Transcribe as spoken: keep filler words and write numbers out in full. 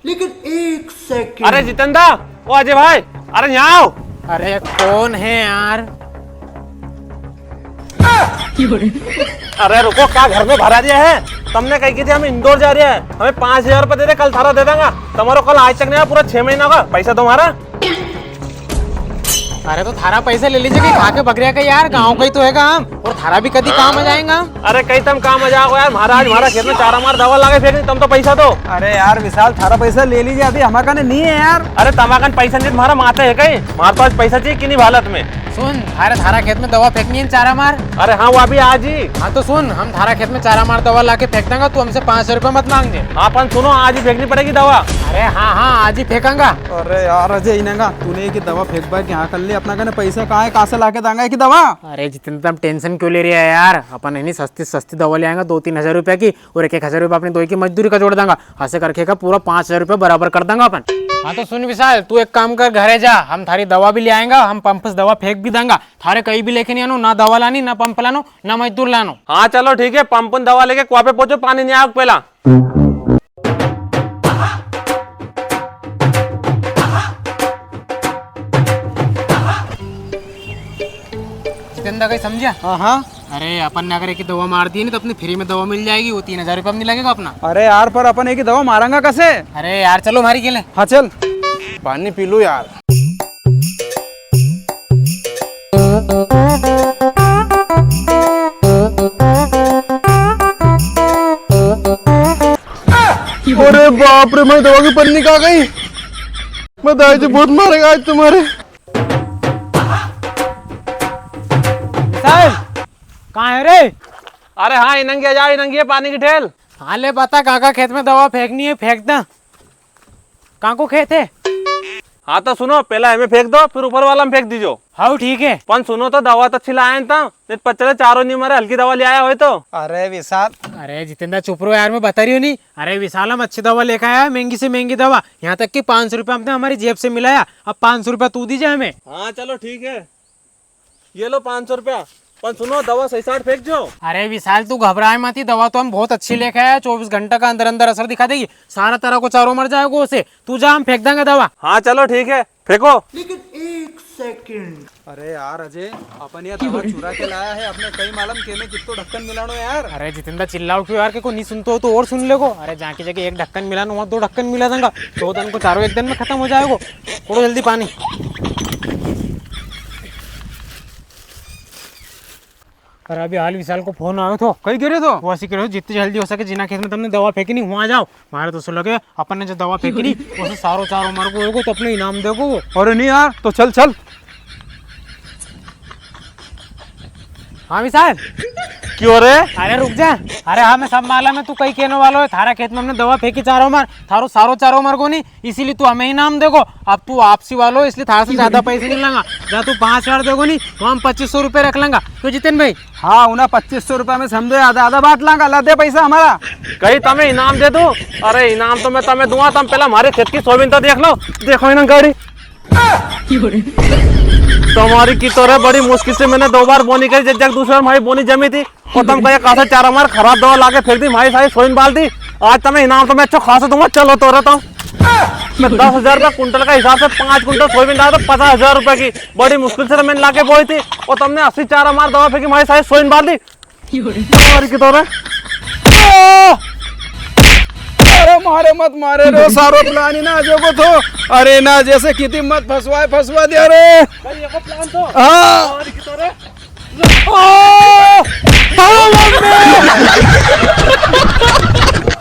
लेकिन एक सेकंड। अरे जितेंद्र, ओ अजय भाई, अरे यहाँ आओ। अरे कौन है यार? अरे रुको, क्या घर में भरा दिया है? तमने कही की थी हम इंदौर जा रहे हैं, हमें पाँच हजार रुपए दे दे, कल थारा दे देंगा। तमारो कल आज तक नहीं आया, पूरा छह महीना का पैसा तुम्हारा। अरे तो थारा पैसा ले लीजे, कई खा के बगरिया का यार, गाँव का ही तो हैगा हम, और थारा भी कदी काम आ जाएगा। अरे कई तम काम आ जाओ यार, महाराज, म्हारा खेत में चारा मार दवा लागे फेंकनी, तम तो पैसा दो। अरे यार विशाल, थारा पैसा ले लीजे, अभी हमारा कने नहीं है यार। अरे तमारा कने पैसा नहीं, म्हारा माथे है कई, म्हारा तो आज पैसा चाहिए किन्हीं भी हालत में। सुन, अरे थारा खेत में दवा फेंकनी है चारा मार। अरे हाँ, वो अभी आज ही। हाँ तो सुन, हम थारा खेत में चारा मार दवा लाके फेंक देंगा, तू हमसे पाँच सौ रुपया मत मांगजे। हाँ, पण सुनो, आज ही फेंकनी पड़ेगी दवा। अरे हाँ हाँ, आज ही फेंकांगा। अरे यार अजय, इनंगा तूने की दवा फेंकबा की हाँ कर ली, अपना कने पैसा कहाँ है, कहाँ से लाके दांगा की दवा? अरे जितेंद्र, तम tension क्यों ले रिया है यार, अपन है नी सस्ती सस्ती दवा ले आएंगा दो तीन हजार रुपया की, और एक एक हजार रुपया अपनी दोई की मजदूरी का जोड़ दांगा, ऐसे करके का पूरा पाँच हजार रुपया बराबर कर दांगा अपन। हाँ तो सुन विशाल, तू एक काम कर, घरे जा, हम थारी दवा भी ले आएंगा, हम पंप से दवा फेंक भी दांगा। थारे कई भी लेके नहीं आनो, ना दवा लानी, ना पंप लानो, ना मजदूर लानो। हाँ चलो ठीक है, पंप न दवा लेके कुआ पे पहुंचो, पानी नहीं आया पेला। जितेंद्र, कई समझा? हाँ हाँ। अरे अपन ने अगर एक ही दवा मार दी नी तो अपने free में दवा मिल जाएगी, वो तीन हजार रुपया में नहीं लगेगा अपना। अरे यार, पर अपन एक ही दवा मारांगा कैसे? अरे यार चलो हमारी गेले। हाँ चल। पानी पी लूं यार। अरे बाप रे, मैं दवा की पन्नी कहाँ गई? मैं दाई जी बहुत मारेगा आज तुम्हारे। साहब, कहाँ है रे? अरे हाँ, इनंगी आ जाओ, इनंगी है पानी की ठेल। हाँ ले बता, काका खेत में दवा फेंकनी है, फेंक दा। कां को खेत है? हाँ तो सुनो, पहला हमें फेंक दो, फिर ऊपर वाला में फेंक दीजो। हाँ ठीक है। पण सुनो तो, दवा तो अच्छी लाया था, नहीं तो पता चले चारों नहीं मरे, हल्की दवा ले आया हो तो। अरे विशाल। अरे जितेंद्र चुप रहो यार, मैं बता रही हूँ नहीं। अरे विशाल, हम अच्छी दवा लेकर आया है, महंगी से महंगी दवा, यहाँ तक कि पाँच सौ रुपया हमने हमारी जेब से मिलाया, अब पाँच सौ रुपया तू दीजिए हमें। हाँ चलो ठीक है, ये लो पाँच सौ रुपया। पण सुनो, दवा सही साट फेंक जो। अरे विशाल, तू घबराए मत, ये दवा तो हम बहुत अच्छी लेके आया, चौबीस घंटा का अंदर अंदर असर दिखा देगी, सारा तरह को चारो मर जाएगा उसे। तू जा, हम फेंक देंगे दवा। हाँ चलो ठीक है, फेंको। लेकिन एक सेकंड। अरे यार अजय, अपन ये दवा चुरा के लाया है, अपने कई मालूम के में कितो ढक्कन मिलानो यार। अरे जितेंद्र, चिल्लाओ क्यों यार, के को नहीं सुनतो हो तो और सुन लेगो। अरे जहाँ की जगह एक ढक्कन मिलानो, वहाँ दो ढक्कन मिला देंगा, दो दिन को चारो एक दिन में खत्म हो जाएगो। कोड़ो जल्दी पानी। अरे अभी हाल विशाल को फोन आयो थो। कई कह रहे थो? वो ऐसी कह रहे थो, जितनी जल्दी हो सके जिना खेत में तुमने दवा फेंकी नी, वहां जाओ। मारे तो असो लगे अपन ने जो दवा फेंकी नी, उसे सारो चारो मर को होगो तो अपने इनाम देगो वो। अरे नहीं यार, तो चल चल। हाँ विशाल। क्यों रे? अरे रुक जा। अरे हाँ, मैं सब मालूम है तू कई कहने वालो है। थारा खेत में हमने दवा फेंकी चारो मार, थारो सारो चारो मर को नी, इसीलिए तू हमें इनाम देगो। अब तू आपसी वालो, इसलिए थारा से ज्यादा पैसे नहीं लांगा। जा तू पाँच हजार देगो नी, तो हम पच्चीस सौ रुपये रख लांगा। क्यों जितेन भाई? हाँ, उन्हें पच्चीस सौ रुपया में समझो, आधा आधा बांट लांगा, ला दे पैसा हमारा। कई तमे इनाम दे दूं? अरे इनाम तो मैं तमे दूंगा, तम पहला हमारे खेत की सोयाबीन तो देख लो। देखो इन्हें गाड़ी। तुम्हारी की तो रे, बड़ी मुश्किल से मैंने दो बार बोनी करी, जब जब दूसरी बार हमारी बोनी जमी थी, और तम कहे कहाँ से चारा मार खराब दवा लाके फेंक दी, हमारी सारी सोयाबीन बाल दी। आज तमे इनाम तो मैं अच्छा खासा दूंगा, चलो तो रे तो। मैं दस हजार रुपया कुंटल का हिसाब से पाँच कुंटल सोयाबीन डाला था, पचास हजार रुपया की। बड़ी मुश्किल से तो मैंने लाके बोई थी, और तमने अस्सी चारा मार दवा फेंकी, हमारी सारी सोइन बांध दी। मारी की तो रे। अरे मारे मत मारे रे, सारो प्लान ही ना जो को थो। अरे ना जैसे किती मत फंसवाए, फंसवा दिया रे। भाई, ये को प्लान तो। हाँ। मारी की तो रे।